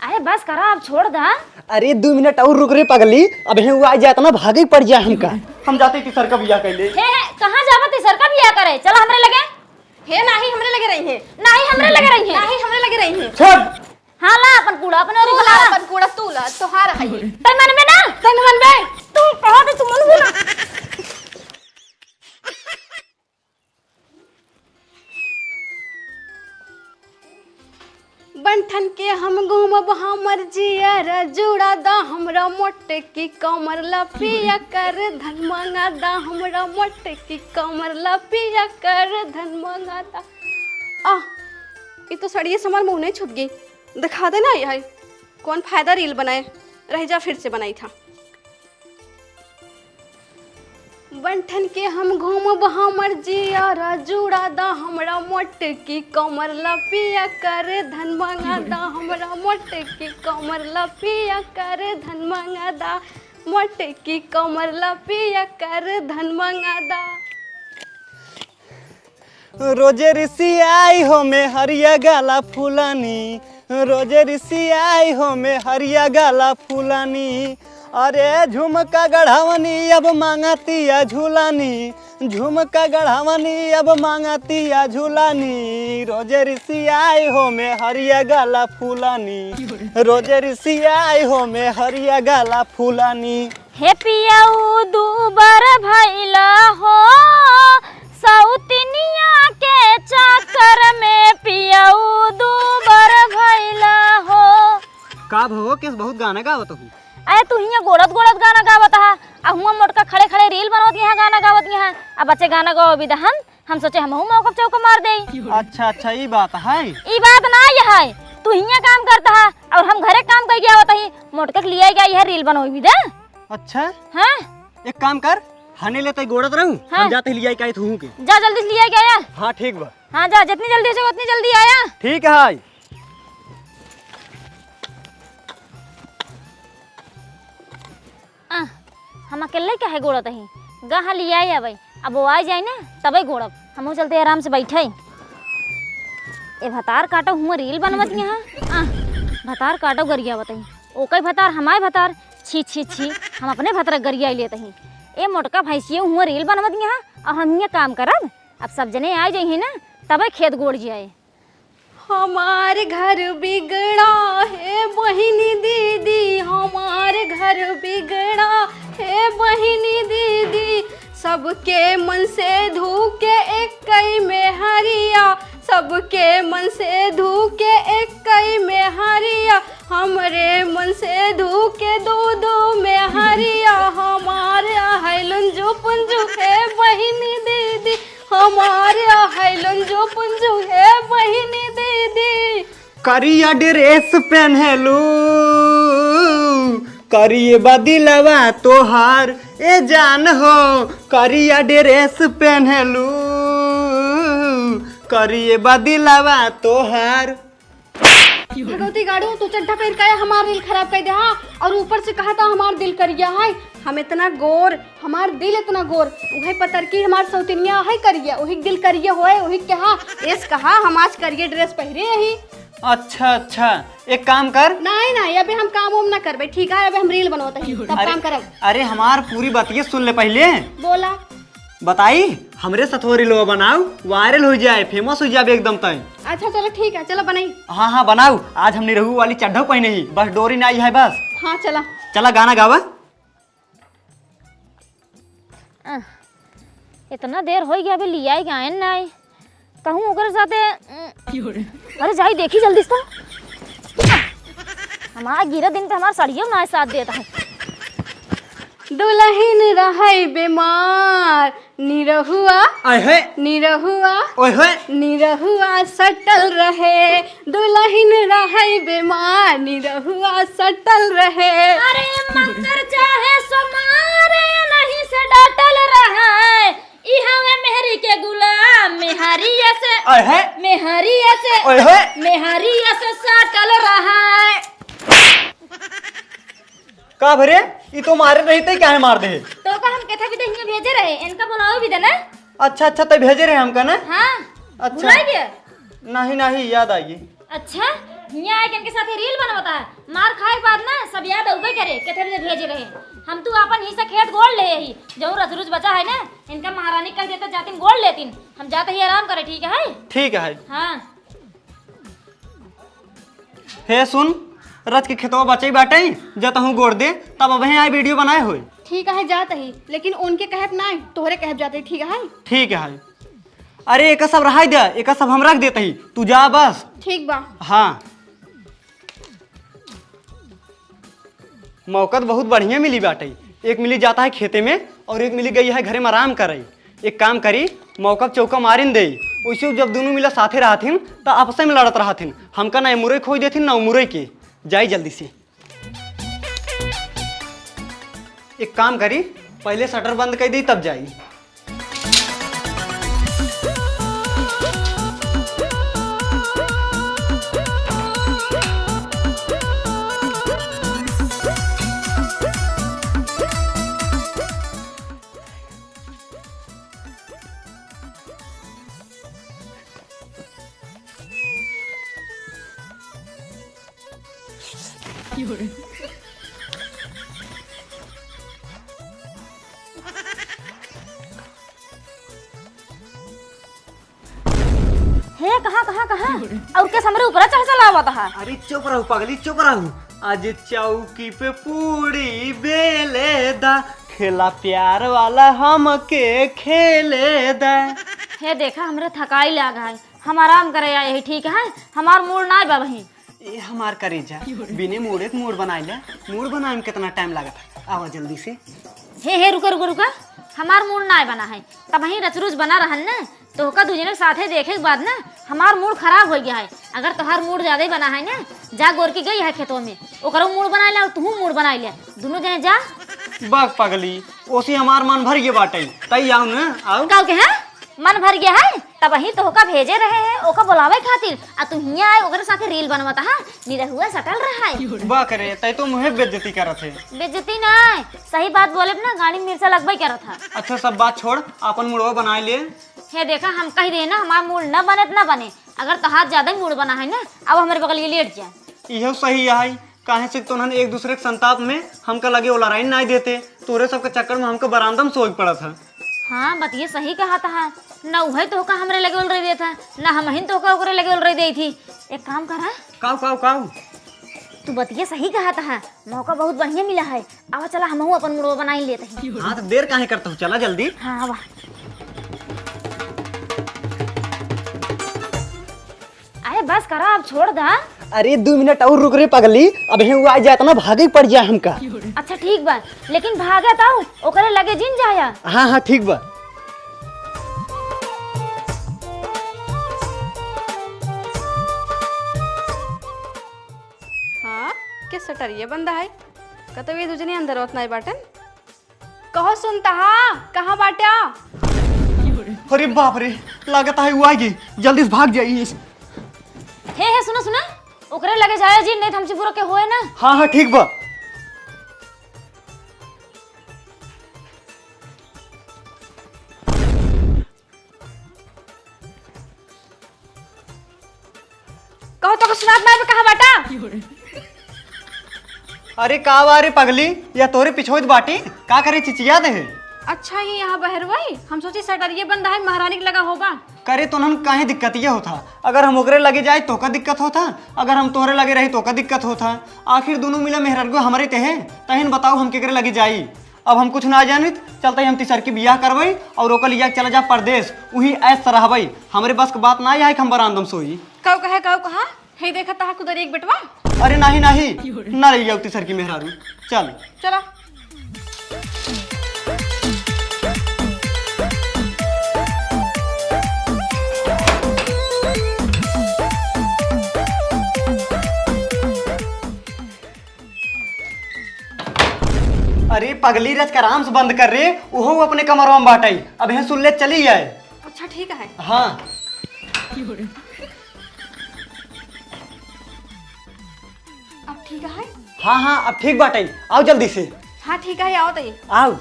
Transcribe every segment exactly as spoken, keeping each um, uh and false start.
अरे बस करा, अब छोड़ दा। अरे दो मिनट और रुक रे पगली, अब हे वो आ जात ना, भागे पड़ जाए हमका। हम जाते तीसर का बियाह कैले। हे, हे, कहाँ जावा तीसर का बियाह करे? चला हमरे लगे। हे नाही, हमरे लगे रही है। नाही, हमरे लगे रही है। नाही, हमरे लगे रही है। छोड़। हाँ, ला अपन कूड़ा, अपन ओरी तू ला, ला। अपन कूड़ा तू ला, तोहार है ये। तै मन में ना? तै मन में? तू कहा दे, तू मन में ना? बंठन के हम घूमब हमर जियर जुड़ा दा, हमरा मोटे की कमर ला पिया कर धन मंगा दा, हमरा मोटे की कमर ला पिया कर धन मंगा दा। आ, ये तो सड़िए समार मुँह नहीं छुप गई, दिखा दे ना ये है। कौन फायदा रील बनाए, रह जा फिर से बनाई था। बंठन के हम घूमब हमर जियर जुड़ा दा, हमरा मोट की कमर ला पिया कर धन मंगा दा, हमरा मोट की कमर ला पिया कर धन मंगा दा, मोट की कमर ला पिया कर धन मंगा दा। रोजे रिसियाई हो मेहरिया गाला फुलानी, रोजे रिसियाई हो मेहरिया गाला फुलानी। अरे झुमका गढ़ावनी अब मांगतिया झुलानी, झुमका गढ़ावनी अब मांगतिया झुलानी। रोजे रिसियाई हो मेहरिया गाला फुलानी, रोजे रिसियाई हो मेहरिया गाला फुलानी। हे पियऊ दूबर भइला हो, सौतिनिया के चक्कर में पियऊ दूबर भइला हो। का भो, केस बहुत गाना गावत हूँ? अरे तू हियाँ गोड़त गोड़त गाना गावत हा, आ हुआँ मोटका खड़े खड़े रील बनवत यहाँ गाना गावत यहाँ। अब बच्चे गाना गाओ भी दहन, हम सोचे हमहू मौका चौका मार देई। अच्छा अच्छा, ई बात है। ई बात ना ये है, तू हियाँ काम करता हा और हम घरे काम करके आवत ही, मोटका के लिया गया यह रील बनोई भी दे। अच्छा। हाँ। एक काम कर, हने ले तई गोड़त रहू, हाँ। हम जाते ही लिया के आई तू के। जा जल्दी से लिया के आया। हाँ ठीक बा। हाँ जा, जितनी जल्दी हो सके उतनी जल्दी आया। ठीक है। आ, हम अकेले काहे गोड़त ही? गा हाँ लिया आवे, अब वो आ जाए ना तबे गोड़ब। हमहू चलते आराम से बैठे। ए भतार काटो हुआ रील बनवत यहाँ। आ, भतार काटो गरिया बताई। ओके भतार हमारे भतार। छी छी छी, हम अपने भतार गरिया लेत ही। ए मोटका भैंसियो हुआ रील बनवत यहाँ और हम हियाँ काम करब। अब सब जने आ जाइए ना तबे खेत गोड़ जाए। हमार घर बिगड़ा हे बहिनी दीदी, हमार घर बिगड़ा हे बहिनी दीदी। सबके मन से धू के एक कई में हरिया, सबके मन से धू के एक कई में हरिया, हमरे मन से धू के दो दो में हरिया। हमार अहैलन जो पुंजू हे बहिनी दीदी, हमार अहैलन जो पुंजू हे बहिनी दीदी। करिया ड्रेस पहनलू, करिए बदिलवा तोहार, ए जान हो, करिया ड्रेस पहनलू, करिए बदिलवा तोहार। भगवती गाड़ू, तू चड्ढा पहन के हमार दिल खराब कर दे, हाँ? और ऊपर से कहा था हमार दिल करिया है, हम इतना गोर, हमार दिल इतना गोर, उहे पतर की हमार सौतनिया है करिया, उही दिल करिया होए, उही कहा, एस कहा हम आज करिया ड्रेस पहरे रही। अच्छा अच्छा, एक काम कर। नहीं नहीं, अबे हम काम उम ना करबे, ठीक है? अबे हम रील बनवत ही, तब अरे, काम करब। अरे हमार पूरी बतिये सुन ले पहले। बोला। बताई, हमरे सथोरी लोग बनाऊ, वायरल हो जाए, फेमस हो जाए एकदम तय। अच्छा चलो ठीक है, चलो बनाई। हाँ हाँ बनाऊ, आज हम निरहू वाली चड्ढा पहने ही, बस डोरी नाई है बस। हाँ चला। चला गाना गावा। आह, इतना देर होइ गया, अभी लियाई गायन नाई। कहूँ ओकरे साथे, उम, अरे जाई देखी जल्दी से। हमार गिरे दिन पे हमार सड़ियो ना साथ देता है। दुलहिन रहै बेमार, निरहुआ, आय है। निरहुआ, ओए होए। निरहुआ सटल रहे। दुलहिन रहै बेमार, निरहुआ सटल रहे। अरे मंगर चाहे सोमार, नहीं से डटल रहे। ई हवे मेहरी के गुलाम, मेहरिया से, आय है। मेहरिया से, ओए होए। मेहरिया से सटल रहे। का भरे? ई तो मारे रही, तै काहे मार दे? तो का हम केथा भी दहिया भेजे रहे, इनका बुलाओ भी देना। अच्छा, अच्छा, तै भेजे रहे हमका ना? हाँ। अच्छा। भुला गया? नहीं, नहीं, याद आई। अच्छा, हियाँ आए के इनके साथे रील बनवता है। मार खाए के बाद ना सब याद अउबे करे, केथे दिन भेजे रहे। हम तू आपन हिस्सा खेत गोड़ ले ही, जौन रचरुच बचा है ना, इनका महारानी कह देते जातिन गोड़ लेतिन। हम जाते ही आराम करे, ठीक है? ठीक है। हाँ। हे सुन, रच के खेतवा बचई बाटई, जतहूँ गोड़ दे, तब अबहे आए वीडियो बनाए होए। ठीक है, जात ही, लेकिन उनके कहब नाय, तोहरे कहब जात ही, ठीक है? ठीक है। अरे, एका सब रहाई दे, एका सब हम रख देत ही, तू जा बस। ठीक बा। हाँ। मौका तो बहुत बढ़िया मिली बाटई, एक मिली जाता है खेते में और एक मिली गई है घरे में आराम करई। एक काम करी, मौका पे चौका मारिन देई। वैसे जब दुनू मिला साथे रहथिन, त आपसे में लड़त रहथिन। हमका ना ए मुरई खोई देथिन, ना उ मुरई के। जाई जल्दी से। एक काम करी, पहले शटर बंद कर दी, तब जाई। हे, कहाँ, कहाँ, कहाँ? और के हमरे ऊपर चढ़ चला आवत है? अरे चुप रहू पगली, चुप रहू। आज चौकी पे पूड़ी बेले दा, खेला प्यार वाला हमके खेले दा। हे देखा, हमरे थकाई लाग है, हम आराम करे आए ही, ठीक है? हमार मूड नाय बा बहिन। ए हमार करेजा, बिने मूड़े के मूड़ बनाई ले। मूड़ बनाए में कितना टाइम लागत है? आवा जल्दी से। हे, हे, रुका, रुका, रुका। हमार मूड़ नाय बना है। तबहीं रचरुच बना रहन न, तोहका दू जने के साथे देखे के बाद न हमार मूड खराब होइ गया है। अगर तोहार मूड ज्यादा ही बना है न, जा गोरकी गई है खेतों में, ओकरो मूड बनाई ले और तुहू मूड बनाई ले, दुनों जने जा। बक पगली, ओसी हमार मन भर गए बाटे, तई आउ न, आउ। काउ के है? मन भर गया है, तबहीं तोहका भेजे रहे हैं, ओका बुलावे खातिर, आ तू हियाँ आए, ओकरे साथे रील बनवत हा, निरहुआ सटल रहा है। बक रे, तई तो मुहे बेइज्जती करत है। बेइज्जती नाय, सही बात बोले ना, गाड़ी में मिर्चा लगबे करत हा। अच्छा, सब बात छोड़, आपन मुड़वा बनाए ले। हे देखा, हम कह दे ना, हमार मूड न बने त न बने, अगर तोहार ज्यादा ही मूड बना है ना, अब हमरे बगल ये लेट जा। इहो सही है, काहे से तोहन एक दूसरे के संताप में हमका लगे ओलराइन नाय देते, तोरे सबके चक्कर में हमका बरामदा में सोए के पड़त है। हाँ, बतिये सही कहत हा, न उहे तोहका हमरे लगे ओलराई देत है, न हमहिन तोहका ओकरे लगे ओलराई देई थी। एक काम करा। काउ, काउ, काउ? तू बतिये सही कहत हा, मौका बहुत बढ़िया मिला है। आवा चला, हमहू अपन मुड़वा बनाई लेत ही। हाँ, तो देर काहे करत हो, चला जल्दी। हाँ, आवा। अरे बस करा, अब छोड़ दा। अरे दू मिनट और रुक रे पगली, अबहीं उ आ जाए त ना भागे पड़ जाए हमका। अच्छा ठीक बा, लेकिन भागत आउ, ओकरे लगे जिन जाया। हाँ, हाँ, ठीक बा। हाँ, के सटरिया बंद है? कतौ ये दू जने अंदर होत नाय बाटन। कहो सुनता हा, कहाँ बाट्या? अरे बाप रे, लागत है उ आ गई, जल्दी से भाग जाई। हे, हे, सुना, सुना, ओकरे लगे जाया जी, नहीं तो हमसे बुरा के होए ना। हाँ, हाँ, ठीक बा। कहो तो सुनात ना बे, कहाँ बाटा? अरे का बा रे पगली, या तोरे पिछोइत बाटी, का करे चिचिया दे है? अच्छा, ये यहाँ बहरवाई, हम सोची सटरिये बंद है, महारानी के लगा होबा। करे तोहन काहे दिक्कत ये होता, अगर हम ओकरे लगे जाए तो का दिक्कत होता, अगर हम तोहरे लगे रही तो का दिक्कत होता? आखिर दुनों मिला मेहररुआ हमरे ते है, तहिन बताओ हम केकरे लगे जाई? अब हम कुछ ना जानित, चलते ही हम तीसर की बियाह करवाई और ओकर लिया के चला जा परदेश, उही ऐश से रहबई। हमरे बस के बात ना आए कि हम बरामदम सोई। काउ कहे, काउ कहा? हे देखा तहा कुदरी एक बेटवा। अरे नाही, नाही, ना ले जाओ तीसर की मेहरारू। चल। चला। अरे पगली, रच के आराम से बंद कर रे, उहो अपने कमरवा में बाटई। अब यहाँ सुन ले, चली जाए। अच्छा ठीक है। हाँ। अब ठीक है? हाँ, हाँ, अब ठीक बाटई। आओ जल्दी से। हाँ ठीक है, आओ तई। आओ।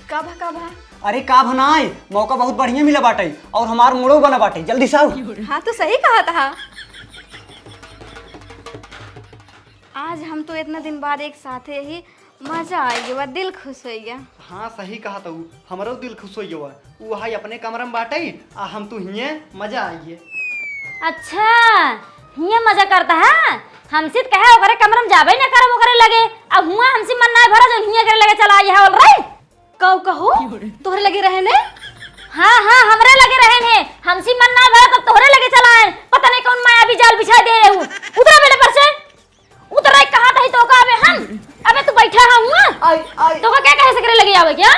का भा, का भा? अरे का भनाई, मौका बहुत बढ़िया मिला बाटे और हमार मूड़ो बना बाटे, जल्दी से आओ। हाँ, तो सही कहा था। आज हम तो इतना दिन बाद एक साथे ही मजा आ गया, दिल खुश हो गया। हाँ, सही कहा तू, हमरो दिल खुश हो गया। उ हाई अपने कमरा में बाटे, आ हम तू हिये, मजा आ गया। अच्छा, हिये मजा करता है? हमसे तो कहे ओकरे कमरा में जाबे ना करब ओकरे लगे, अब हुआ हमसे मन ना भरा जो हिये करे लगे चला आइए, all right? कहो, कहो, तोहरे लगे रहे ने? हाँ, हाँ, हमरे लगे रहे ने। हमसे मन ना भरा तब तोहरे लगे चला आए। पता नहीं कौन माया भी जाल बिछा दे रहू। उतरा बेटे पर से। उतरा, कहा तही तो का अबे हम? अबे तू बैठा है हुआ? आई, आई। तो का क्या कहे से करे लगे आवे क्या?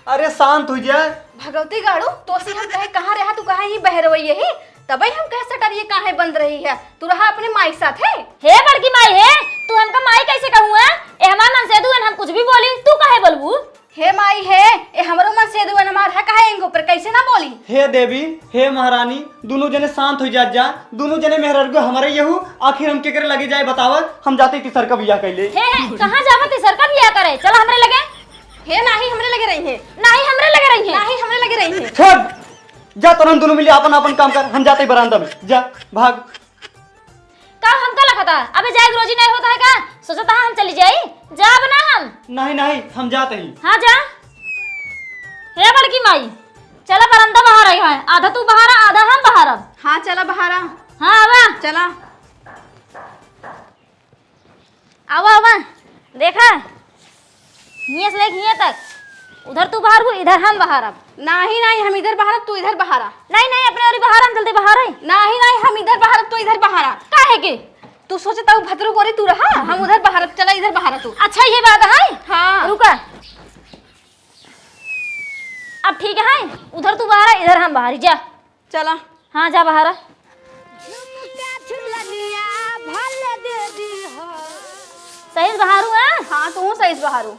अरे शांत हो जा। भगवती गाड़ू, तोसी हम कहे कहाँ रहा, तू कहाँ ही बहरवई ही? तबे हम कहे सटरिए काहे बंद रही है? तू रहा अपने माई के साथ है? हे बड़की माई हे, तू हमका माई कैसे कहूँ है? ए हमार मनसेदु हन, हम कुछ भी बोली, तू काहे बोलबू? हे माई हे, ए हमरो मनसेदु हन, हमार हक है इनको पर, कैसे ना बोली? हे देवी, हे महारानी, दुनों जने शांत हो जात जा, दुनों जने मेहररुआ हमरे यहू, आखिर हम केकरे लगे जाए बतावा, हम जाते तीसर का बियाह कैले। हे, हे, कहाँ जावा तीसर का बियाह करे? चला हमरे लगे। हे नाही हमरे लगे रही है। नाही हमरे लगे रही है। नाही हमरे लगे रही है। छोड़, जा तोरन दुनों मिली आपन आपन काम कर, हम जाते ही बरामदा में, जा, भाग। का हमका लखता? अबे जाए के रोजी नहीं होता है का? सोचता है हम चली जाई? जाब ना हम। नहीं, नहीं, हम जाते ही। हाँ जा। हे बड़की माई, चला बरामदा बहार आई है, आधा तू बहारा, आधा हम बहारब। हाँ, चला बहारा। हाँ, आवा। चला। आवा, आवा। देखा, हियाँ से लेके हियाँ तक। उधर तू बहारबू, इधर हम बहारब। नाही, नाही, हम इधर बहारब, तू इधर बहारा। नाही, नाही, अपने ओरी बहारा, हम जल्दी बहारे। नाही, नाही, हम इधर बहारब, तू इधर बहारा। काहे के? तू सोचे तब भतरू गोरी तू रहा, हम उधर बहारब, चला इधर बहारा तू। अच्छा, ये बात है? हाँ। रुका। अब ठीक है, उधर तू बहारा, इधर हम बहारी, जा। चला। हाँ, जा बहारा। झुमका झुलनिया भल दे दी हो। सही से बहारू, हाँ? हाँ, तू सही से बहारू।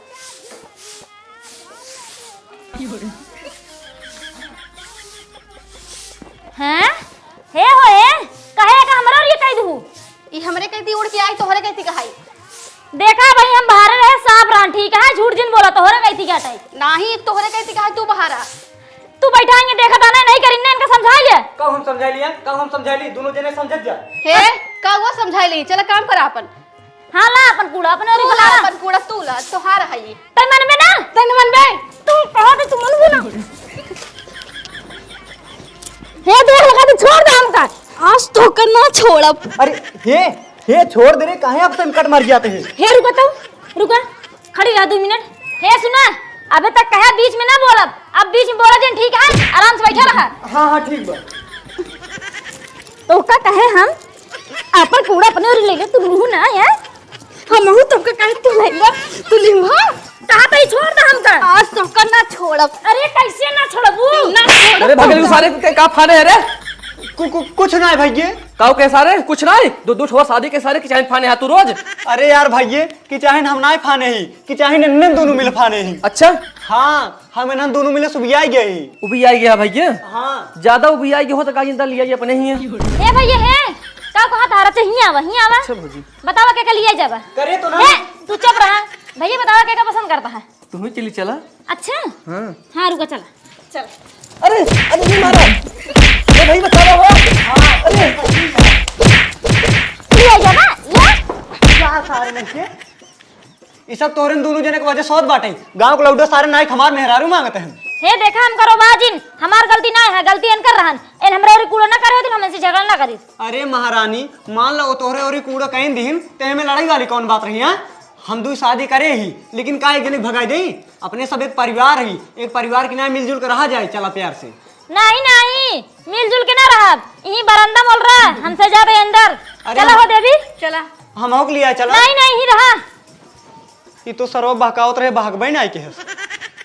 हैं? हे हो, हे? कहे का हमरा और ये कह दू? ई हमरे कहती उड़ के आई, तोहरे कहती कहाई। देखा भाई, हम बाहरे रहे, साफ रहन, ठीक है, झूठ जिन बोला, तोहरे कहती क्या टाइप? नाही, तोहरे कहती कहाई, तू बहारा। तू बैठा है, देखा था ना, नहीं करी ना, इनका समझा लिया। कब हम समझा लिया, कब हम समझा ली, दुनों जने समझत जा। हे, का हुआ समझा ली, चला काम करा अपन। हाँ, ला अपन कूड़ा, अपन और तू ला बहारा। अपन कूड़ा, तू ला, तोहार है ये। तै मन में ना? तै मन में? तू कहा तो तू मन में ना? हे देख लगा, तू छोड़ दे हमका। आज तो कर ना छोड़ब। अरे, हे, हे, छोड़ दे रे, काहे आप संकट मर जाते हैं? हे रुका तो, रुका, खड़ी रह दो मिनट। हे सुना, अबे तक कहा बीच में ना बोलब, अब बीच में बोला जिन, ठीक है? आराम से बैठा रहा। हाँ, हाँ, ठीक बा। तो का कहे हम? आपन कूड़ा अपने ओरी ले ले, तू लिहू ना, हैं? हमहू तोके कहे तू ले ले, तू लिहू, हाँ? कहा तो ही छोड़ दे हमका। आज तोका ना छोड़ब। अरे कैसे ना छोड़बू? ना छोड़ब अरे भगलू तोका। सारे के का फाने है रे? कु-, कु-, कुछ ना है भैया। काऊ के सारे? कुछ ना है? दो, दो ठो शादी के सारे की चाहे फाने है तू रोज? अरे यार भैया, कि चाहे हम ना फाने ही, कि चाहे इन्हें दोनों मिल फाने ही। अच्छा? हाँ, हम इन्हन दोनों मिले सुबियाई गए ही। उबियाई गया भैया? हाँ। ज्यादा उबियाई गए हो तो का चिंता लिया अपने ही है। हे भैया, हे, का कहा तारा से हियाँ आवा, हियाँ आवा। अच्छा भौजी। बतावा के, के लिए जाबा? करे तो ना। हे, तू चुप रहा। भैया बतावा के का पसंद करता है? तू ही चली चला। अच्छा? हाँ। हाँ, रुका चला। चल। अरे, अरे नहीं मारा। ए भाई बतावा हो। हाँ, अरे। लिए जाबा? ये? क्या सारे लड़के? ई सब तोहरे दोनों जने के वजह से होत बाटे। गाँव के लौंडा सारे नाई हमार मेहरारू मांगत हैं। हे देखा, हम करो बाजिन, हमार गलती ना है, गलती इनकर रहन। इन हमरे ओरी कूड़ो ना करे होतिन, हम इनसे झगड़ा ना करी। अरे महारानी, मान लो तोहरे ओरी कूड़ो कहीं दिहिन, ते में लड़ाई वाली कौन बात रही है? हम दुई शादी करे ही, लेकिन का एक जने भगाई देई? अपने सब एक परिवार ही, एक परिवार की ना मिलजुल के रहा जाए, चला प्यार से। नहीं, नहीं, मिलजुल के ना रहब। यही बरामदा मोल रहा, हमसे जाबे अंदर। अरे चला हम हो देवी। चला। हम होक लिया, चला। नहीं, नहीं, यही रहा। ई तो सरवा बहकावत रहे, बहकबे ना आई के हस।